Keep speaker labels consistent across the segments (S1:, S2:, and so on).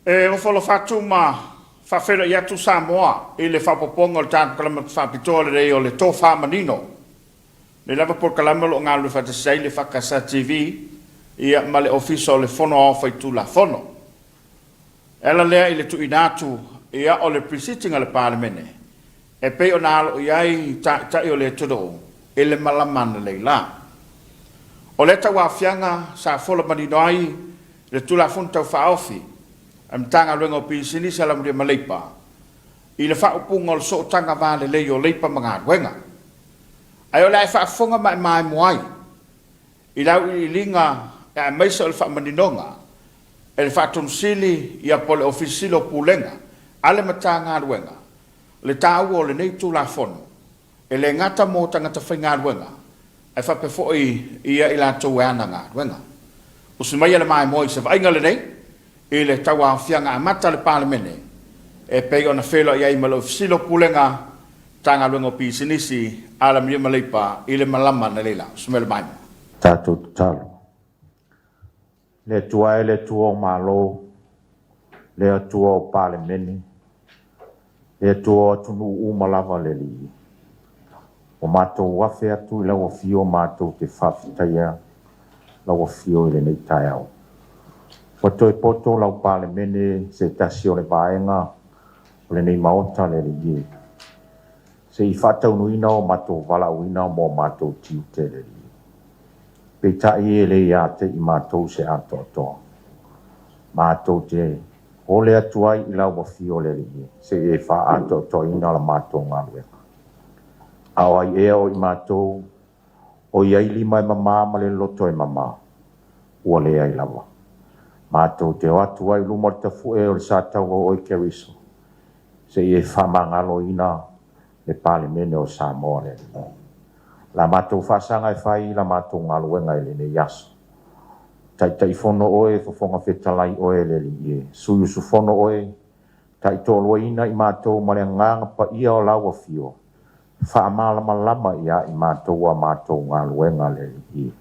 S1: E ofo alofa atu ma faafeiloai atu Samoa i le faaopoopoga o le tatou kalama faapitoa lenei o le Tofa Manino. Lenei lava polokalame o lo o galulue faatasi ai le EFKS TV ia ma le Ofisa o le Fono Aoao Faitulafono. E ala lea i le tuuina atu ia o le Pre-Sitting a le Palemene e pei ona alo i ai Taitai o le atunuu i le malama analeila. O lea tauaofiaga sa fola manino ai le Tulafono Tau Faaofi a le Matagaluega o Pisinisi, Alamanuia ma Leipa i le faaupuga o le sootaga va lelei o leipa ma galuega. Ae o le a e faafofoga ma e maemo ai i le auiliiliga aemaise o le faamaninoga e le Faatonu Sili ia po o le Ofisa Sili o Pulega a le Matagaluega le taua o lenei Tulafono e le gata mo tagata faigaluega ae faapea foi ia i latou e ana galuega. Usi maia le maimoa i se vaaiga lenei i le tauaofiaga amata a le Palemene e pei ona feiloai ai ma le Ofisa Sili o Pulega, Matagaluega o Pisinisi, Alamanuia ma Leipa i le malama analeila. Usi maia le maimoa.
S2: Tatou tatalo. Le Atua e le Atua o Malo, le Atua o Palemene, le Atua o atunuu uma lava le Alii. Ua matou afe atu i lau afio matou te faafetaia lau afio i lenei taeao. Ua toe poto lau Palemene se tasi o le vaega o lenei Maota le Alii e. Se i faataunuina o matou valaauina mo matou tiute le Alii. Peitai e le ia te i matou se atoatoa. Matou te ole atu ai i lau afio le Alii se i e faaatoatoaina la matou galuega. A o ai ea o i matou o i ai lima e mama ma le loto e mama? Ua leai lava. Matou te o atu ai i luma o le tafue o le sataua o oe Keriso, se i e faamagaloina le Palemene o Samoa le Alii. La matou faasaga e fai la matou galuega i lenei aso. Taitaifono oe, Fofoga Fetalai oe le Alii e, sui usufono oe, taitoaluaina i matou ma le agaga paia o lau afio, faamalamalama ia i matou a matou galuega le Alii e.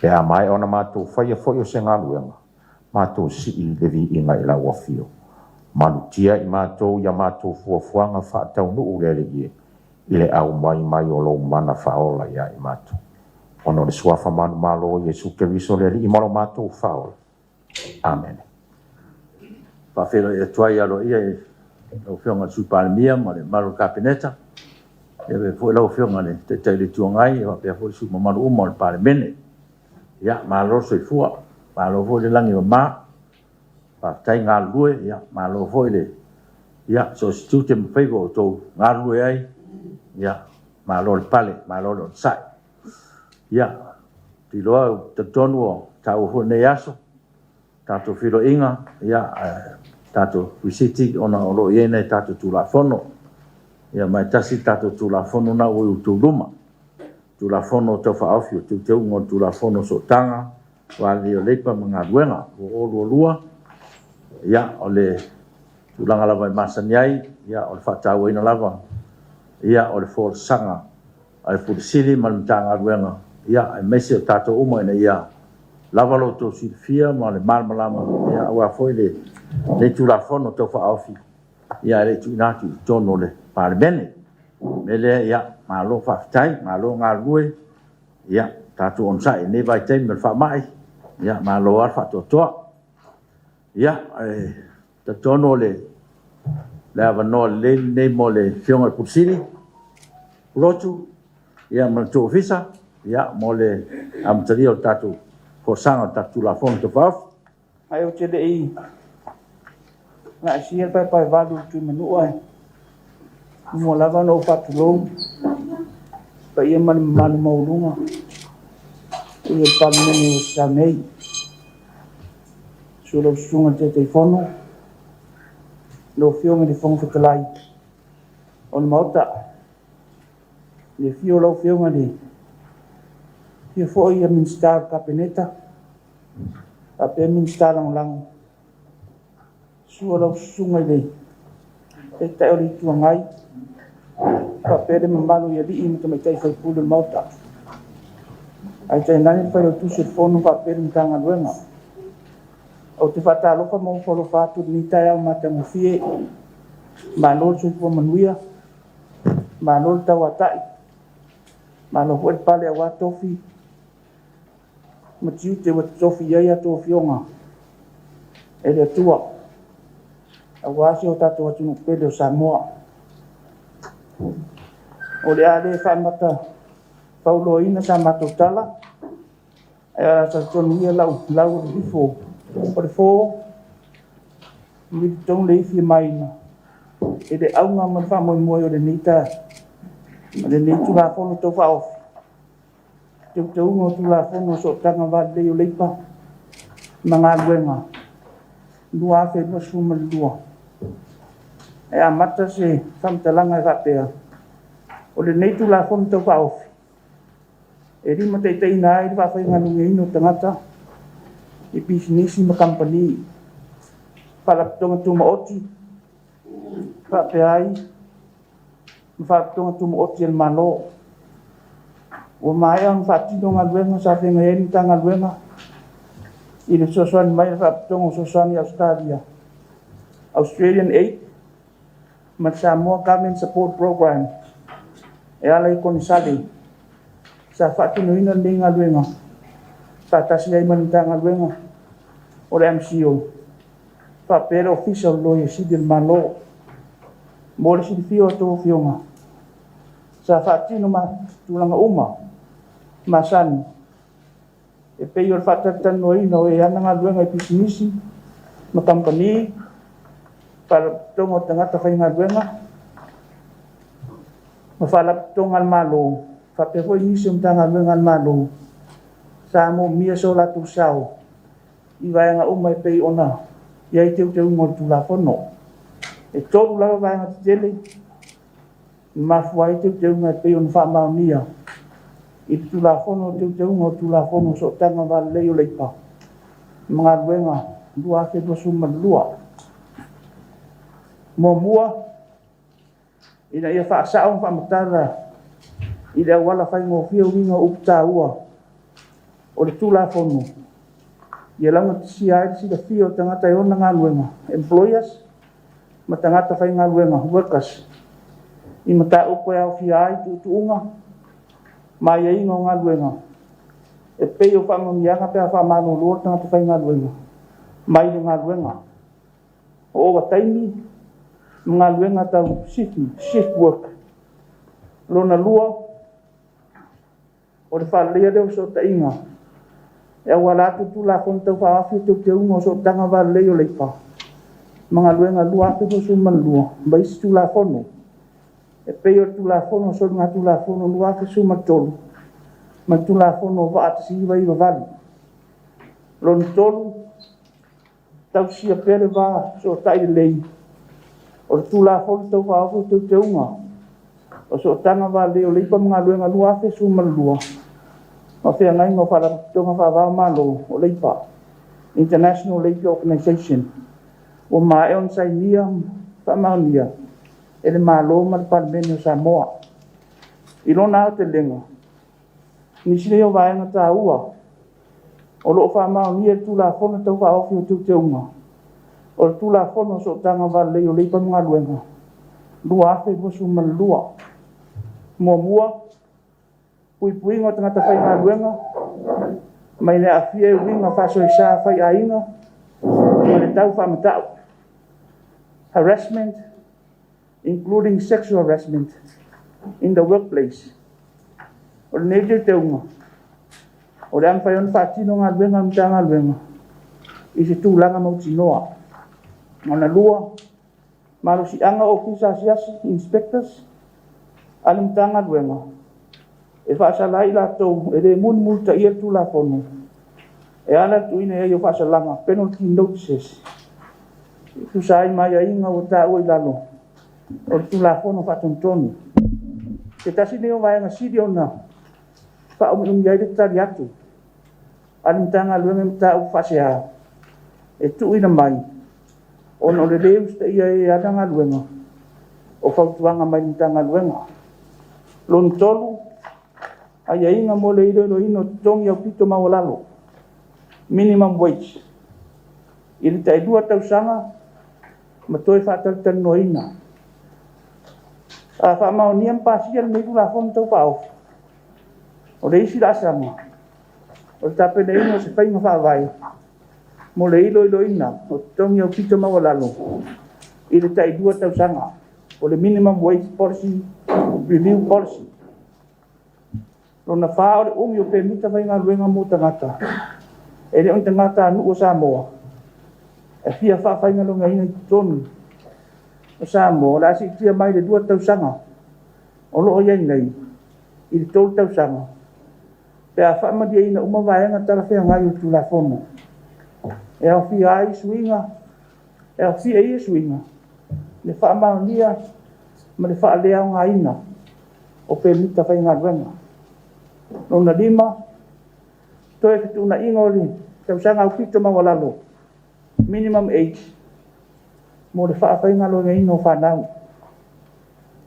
S2: Pe a maea ona matou faia foi o se galuega, matou sii le viiga i lau afio. Malutia i matou ia matou fuafuaga faataunuu le Alii e, i le aumai mai o lou mana faaola ia i matou. Ona o le suafa manumalo o Iesu Keriso le Alii ma lo matou faaola. Amene.
S3: Faafeiloai atu ai aloaia i lau Afioga i le Sui Palemia ma le mamalu o le Kapeneta, ia faapea foi lau Afioga i le Taitai o le Itu Agai, faapea foi sui usufono mamalu uma o le Palemene. Ia, malo le soifua, malo foi le lagi e mama, faafetai galulue, malo foi le... ia, so o se tiute ma faiva o outou galulue ai, ia, malo le pale, malo le onosai. Ia, ou te iloa ou te talitonu ua taua foi lenei aso, tatou feiloaiga, ia, tatou Pre-Sitting ona o lo o i ai nai tatou Tulafono. Ia ma e tasi le tatou Tulafono lena ua i outou luma, Tulafono Tau Faaofi o Teuteuga o le Tulafono o Sootaga Va Lelei o Leipa ma Galuega 2022. Ia, o le tulaga lava e masani ai, ia, o le faatauaina lava o le folasaga a le Ofisa Sili ma le Matagaluega, aemaise o tatou uma ina ia lava lo outou silafia ma le malamalama aua foi lenei Tulafono Tau Faaofi, ae le i tuuina atu i totonu o le Palemene. O le mea lea, ia, malo faafetai, malo galulue. Ia tatou onosai i lenei vaitaimi o le faamai, malo lava le faatoatoa. Ia, e talitonu o le avanoa lelei lenei mo le Afioga i le Ofisa Sili o Pulotu ma le tou Ofisa mo le amatalia o le tatou folasaga o le tatou Tulafono Tau Faaofi.
S4: Ae ou te le i laasia le paepaevalu o le Tuimanua, e muamua lava ona ou faatulou i le paia ma le mamalu maualuga i le Palemene ua tatau nei. Susu lau Susuga i le Taitaifono, lau Afioga i le Fofoga Fetalai o le Maota, le afio o lau Afioga i le afio foi o Minisita o le Kapeneta faapea Minisita Lagolago. Susu lau Susuga i le Taitai o le Itu Agai faapea le mamalu i alii ma tamaitai sui usufono o le Maota. Ae tainane le Failautusi o le Fono faapea le Matagaluega. Ou te faatalofa ma ofo alofa atu i lenei taeao matagofie. Malo le soifua manuia, malo le tauatai, malo foi le pale aua tofi ma tiute ua totofi i ai a outou afioga e le Atua aua si o tatou atunuu pele o Samoa. O le a le faamata fauloaina sa matou tala, ae o le a talitonu ia lau lau o le ifo o le fo, militonu le ifi e maina i le auga ma le faamoemoe o lenei Tulafono Tau Faaofi, Teuteuga o Tulafono o Sootaga Va Lelei o Leipa ma Galuega 2022. E amata se faamatalaga e faapea, o lenei Tulafono Tau Faaofi, e limataitaiina ai le faafaigaluegaina o tagata i pisinisi ma kamupani, Faalapotopotoga Tumaoti faapea ai ma Faalapotopotoga Tumaoti a le Malo. Ua maea ona faatino galuega sa feagai ai le Matagaluega i le fesoasoani mai a le Faalapotopotoga o Fesoasoani a Ausetalia, Australian Aid ma le Samoa Government Support Programme e ala i konesale sa faatinoina lenei galuega faatasi ai ma le Matagaluega o le MCIL faapea le Ofisa o le Loia Sili o le Malo. Mo le silafia e a outou afioga, sa faatino ma tulaga uma masani e pei o le faatalatalanoaina o e ana galuega i pisinisi ma kamupani, faalapotopotoga o tagata faigaluega ma faalapotopotoga a le Malo, faapea foi nisi o Matagaluega a le Malo sa moomia so latou sao i vaega uma e pei ona i ai teuteuga o le Tulafono. E 3 lava vaega tetele na mafua ai teuteuga e pei ona faamaonia i le Tulafono o Teuteuga o Tulafono o Sootaga Va Lelei o Leipa ma Galuega 2022. Muamua, ina ia faasao ma faamatala i le auala faigofie uiga o upu taua o le Tulafono, ia laugatasia ai le silafia o tagata e ona galuega, employers, ma tagata faigaluega, workers, i mataupu e aofia ai tuutuuga ma aiaiga o galuega, e pei o faamanuiaga pe a faamalolo le tagata faigaluega mai le galuega, o ovataimi ma galuega tau sifi, shift work. Lona lua, o le faaleleia lea o fesootaiga e auala atu i le Tulafono Tau Faaofi o Teuteuga o Sootaga Va Lelei o Leipa ma Galuega 2022 ma isi Tulafono e pei o le Tulafono o Soligatulafono 2013 ma le Tulafono o Vaa 1998. Lona tolu, tausisia pea le va fesootai lelei o le Tulafono Tau Faaofi o Teuteuga o Sootaga Va Lelei o Leipa ma Galuega 2022 ma Feagaiga o Faalapotopotoga Faava-o-Malo o Leipa, International Labour Organization, ua maea ona sainia ma faamaonia e le Malo ma le Palemene o Samoa. I lona aotelega, nisi nei o vaega taua o lo o faamaonia i le Tulafono Tau Faaofi o Teuteuga o le Tulafono o Sootaga Va Lelei o Leipa ma Galuega 2022. Muamua, puipuiga o tagata faigaluega mai le aafia i uiga faasoesa faiaiga ma le tau faamatau, harassment including sexual harassment in the workplace. O lenei teuteuga, o le a mafai ona faatino galuega a le Matagaluega i se tulaga mautinoa. Lona lua, malosiaga ofisa asiasi, inspectors a le Matagaluega e faasala ai i latou e le mulimulitaia le Tulafono e ala i le tuuina i ai o faasalaga, penalty notices, e tusa ai ma aiaiga ua taua i lalo o le Tulafono Faatonutonu. Se tasi lenei o vaega sili ona faaumiumi ai le tali atu a le Matagaluega i mataupu faasea e tuuina mai ona o le le usitaia e ana galuega o fautuaga mai le Matagaluega. Lona tolu, aiaiga mo le iloiloina o totogi aupito maualalo, minimum wage. i le tailua tausaga ma toe faatalatalanoaina. A faamaonia ma pasia lenei Tulafono Tau Faaofi, o le isi laasaga o le tapenaina o se faiga faavae mo le iloiloina o totogi aupito maualalo i le tailua tausaga, o le minimum wage policy review policy. Lona fa, o le umi o pemita faigaluega mo tagata e le o ni tagatanuu o Samoa e fia faafaigaluegaina i totonu o Samoa, o le a siitia mai le 2 tausaga o lo o i ai nei i le 3 tausaga, pe a faamalieina uma vaega talafeagai o le Tulafono e aofia ai suiga, e aofia i ia suiga le faamaonia ma le faaleaogaina o pemita faigaluega. Lona lima, toe fetuunaiga o le tausaga aupito maualalo, minimum age mo le faafaigaluegaina o fanau.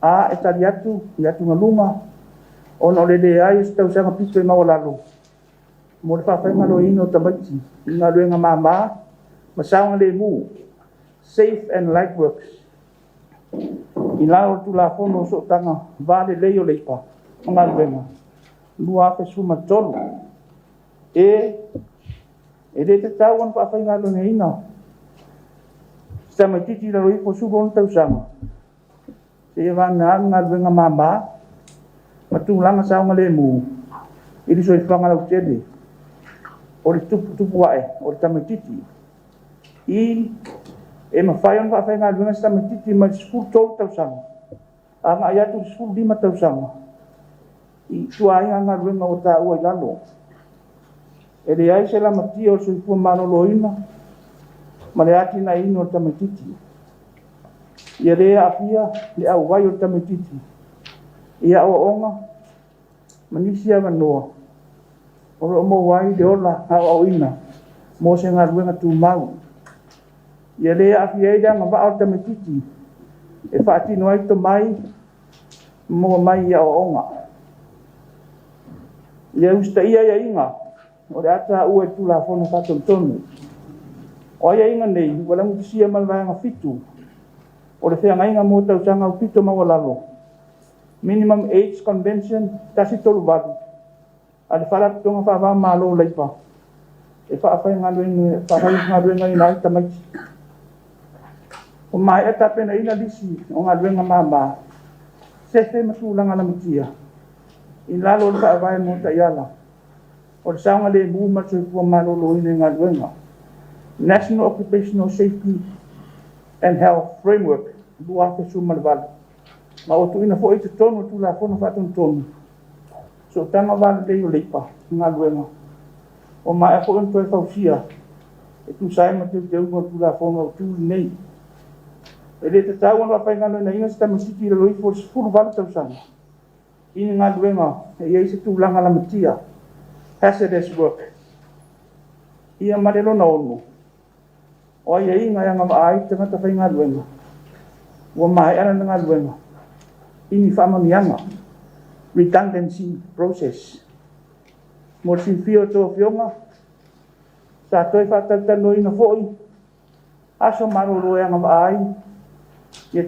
S4: A, e tali atu i atugaluga ona o le leai o se tausaga pito i maualalo mo le faafaigaluegaina o tamaiti i galuega mama ma saogalemu, safe and light works, i lalo o le Tulafono o Sootaga Va Lelei o Leipa ma Galuega 2013. E, e le tatau ona faafaigaluegaina se tamaitiiti i lalo ifo o le 16 tausaga seia vagana ni galuega mama ma tulaga saogalemu i le soifuaga lautele o le tuputupu ae o le tamaitiiti. I, e mafai ona faafaigaluega se tamaitiiti mai le 13 tausaga agai atu i le 15 tausaga i ituaiga galuega ua taua i lalo. E leai se lamatia o le soifua maloloina ma le atinaeina o le tamaitiiti. Ia le aafia le auai o le tamaitiiti i aoaoga ma nisi avanoa o lo o maua ai le ola aoaoina mo se galuega tumau. Ia le aafia ai le agavaa o le tamaitiiti e faatino ai tomai ma maua mai i aoaoga. Ia usitaia aiaiga o le a taua i le Tulafono Faatonutonu. O aiaiga nei ua laugatasia ma le Vaega 7 o le Feagaiga mo Tausaga Aupito Maualalo, Minimum Age Convention 138 a le Faalapotopotoga Faava-o-Malo o Leipa e faafaigaluegaina ai tamaiti. Ua maea tapenaina lisi o galuega mama, sefe ma tulaga lamatia i lalo o le Faavae mo Taiala o le saogalemu ma le soifua maloloina i galuega, National Occupational Safety and Health Framework 2018, ma ua tuuina foi i totonu o le Tulafono Faatonutonu, Sootaga Va Lelei o Leipa ma Galuega, ua maea foi ona toe fausia e tusa ai ma teuteuga o le Tulafono Autu lenei. E le tatau ona faafaigaluegaina se tamaitiiti i lalo ifo o le 18 tausaga i ni galuega e i ai se tulaga lamatia, hazardous work. Ia ma le lona 6, o aiaiga e agavaa ai le tagata faigaluega ua maea lana galuega i ni faamanuiaga, redundancy process. Mo le silafia e a outou afioga, sa toe faatalatalanoaina foi aso malolo e agavaa ai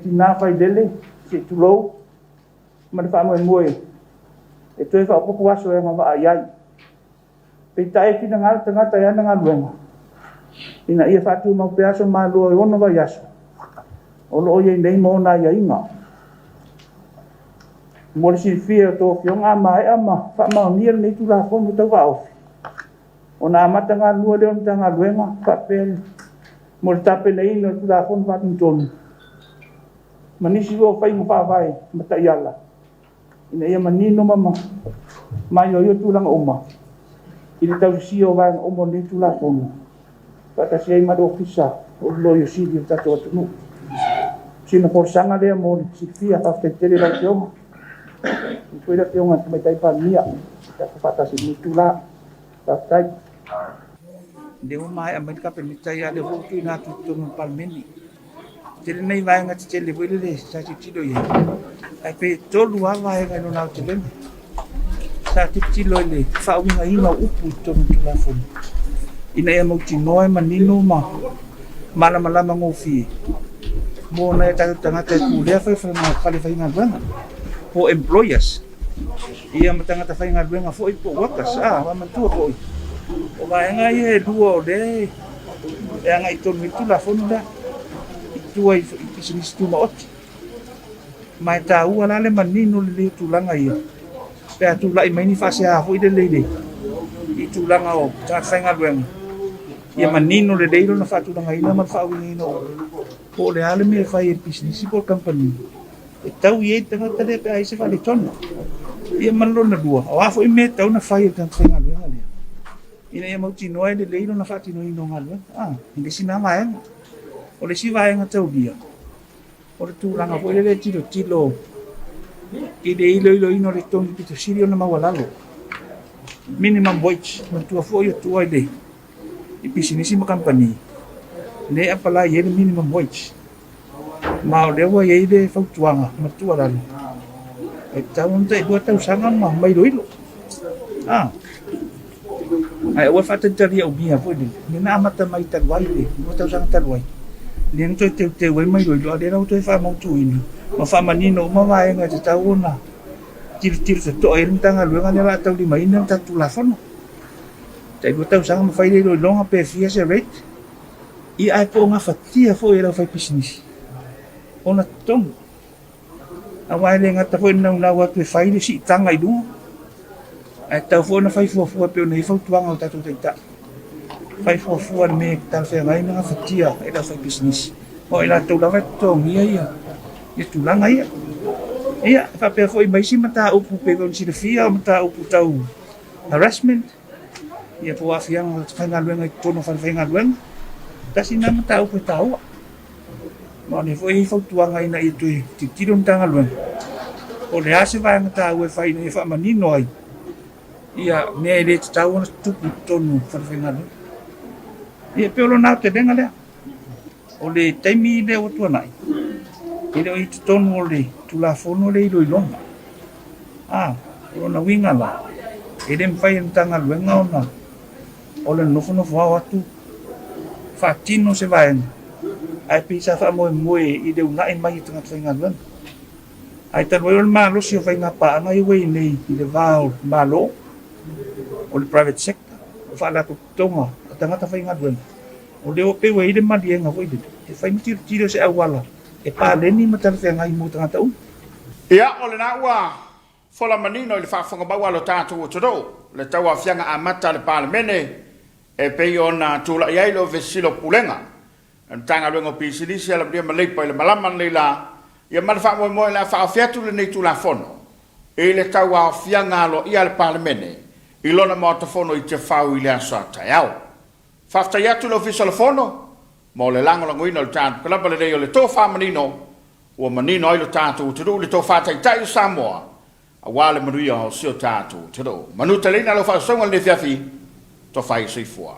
S4: tina failele, se i tulou, ma le faamoemoe e toe faaopoopo aso e agavaa i ai. Peitai e finagalo le tagata e ana galuega ina ia faatumau pea aso malolo e 6 vaiaso o lo o i ai nei ma ona aiaiga. Mo le silafia e a outou afioga, a maea ma faamaonia lenei Tulafono Tau Faaofi, ona amata galulue lea o le Matagaluega faapea mo le tapenaina o le Tulafono Faatonutonu ma nisi foi o faiga faavae ma taiala ina ia manino ma maioio tulaga uma i le tausisia o vaega uma o lenei Tulafono faatasi ai ma le Ofisa o le Loia Sili o le tatou atunuu. O sina folasaga lea mo le silafia. Faafetai tele i lau Afioga, faapea foi le Afioga i le Tamaitai Palemia ua tatou faatasi i lenei itula. Faafetai. O lea ua maea mai le Kapeneta, a o lea foi ua tuuina atu i totonu o le Palemene. E tele nai vaega tetele foi lele sa tilotilo i ai, ae pei e 3 lava vaega i lona aotelega. Sa tilotilo i le faauigaina o upu i totonu o le Tulafono ina ia mautinoa e manino ma malamalama gofie mo nai o tatou tagata e pulea fale faigaluega po o employers ia ma tagata faigaluega foi po o workers. A manatua foi o vaega ia e lua o lea e agai tonu i le Tulafono lea i tua i pisinisi tumaoti. Ma e taua la le manino lelei o tulaga ia pe a tulai mai ni faasea foi lele i le i tulaga o tagata faigaluega, ia manino lelei lona faatulagaina ma le faauigaina o po o le a le mea e fai e le pisinisi po o le kamupani e tau i ai le tagata lea pe a i ai se faaletonu. Ia ma le lona lua, o a foi mea e tatau ona fai e le tagata faigaluega lea ina ia mautinoa e lelei lona faatinoina o galuega. A, i le isi lena vaega. O le isi vaega taulia, o le tulaga foi lele e tilotilo i le iloiloina o le totogi pito sili ona maualalo, minimum wage. Manatua foi o tua i le i pisinisi ma kamupani lea e apalai ai le minimum wage. Ma o lea ua i ai le fautuaga ma le tuualalo, e tatau ona tailua tausaga ma iloilo. A, ae aua le faatalitalia umia foi lele, lea na amata mai talu ai, le 2 tausaga talu ai, lea na toe teuteu ai ma iloilo, a o lea la ua toe faamautuina ma faamanino uma vaega e tatau ona tilotilo totoa i ai le Matagaluega lea o le a taulimaina le tatou Tulafono. Tailua tausaga ma fai le iloiloga pe fia se rate, ia ae po o gafatia foi e le aufaipisinisi ona totogi. Aua e le gata foi i le naunau atu e fai le siitaga i luga, ae tatau foi ona fai fuafua e pei ona i ai fautuaga a o tatou taitai. Fai fuafua i le mea e talafeagai ma gafatia e le aufaipisinisi, aua o i latou lava e totogia ia tulaga ia. Ia, e faapea foi ma isi mataupu pei foi ona silafia o mataupu tau harassment, ia po o aafiaga o tagata faigaluega i totonu o falefaigaluega. Tasi lena mataupu e taua. Ma o lea foi e i ai fautuaga ina ia toe tilotilo le Matagaluega, po o le a se vaega taua e fai ina ia faamanino ai ia mea e le tatau ona tutupu i totonu o falefaigaluega. Ia e pei o lona aotelega lea. O le taimi lea ua tuanai, e le o i totonu o le Tulafono le iloiloga. A, o lona uiga la, e le mafai e le Matagaluega ona o le nofonofo ao atu faatino se vaega, ae pei sa faamoemoe i le uunai mai o tagata faigaluega. Ae talu ai o le malosi o faiga paaga ia ua i ai nei i le va o le Malo, o le private sector, o faalapotopotoga a tagata faigaluega, o lea ua pei ua i ai le maliega foi lele e fai ma tilotilo i se auala e paleni ma talafeagai mo tagata uma.
S1: Ia, o lena ua fola manino i le faafofoga maua a lo tatou atunuu le tauaofiaga amata a le Palemene e pei ona tulai ai le Ofisa Sili o Pulega a le Matagaluega o Pisinisi, Alamanuia ma Leipa i le malama lenei la, ia ma le faamoemoe o le a faaofi atu lenei Tulafono i le tauaofiaga aloaia a le Palemene i lona Maota Fono i Tiafau i le aso a taeao. Faafetai atu i le Ofisa o le Fono mo le lagolagoina o le tatou kalaba lelei o le tofa manino ua manino ai lo tatou atunuu i le tofa taitai o Samoa aua le manuia o si o tatou atunuu. Manuteleina lau faasosoga i lenei afiafi, tofa i soifua.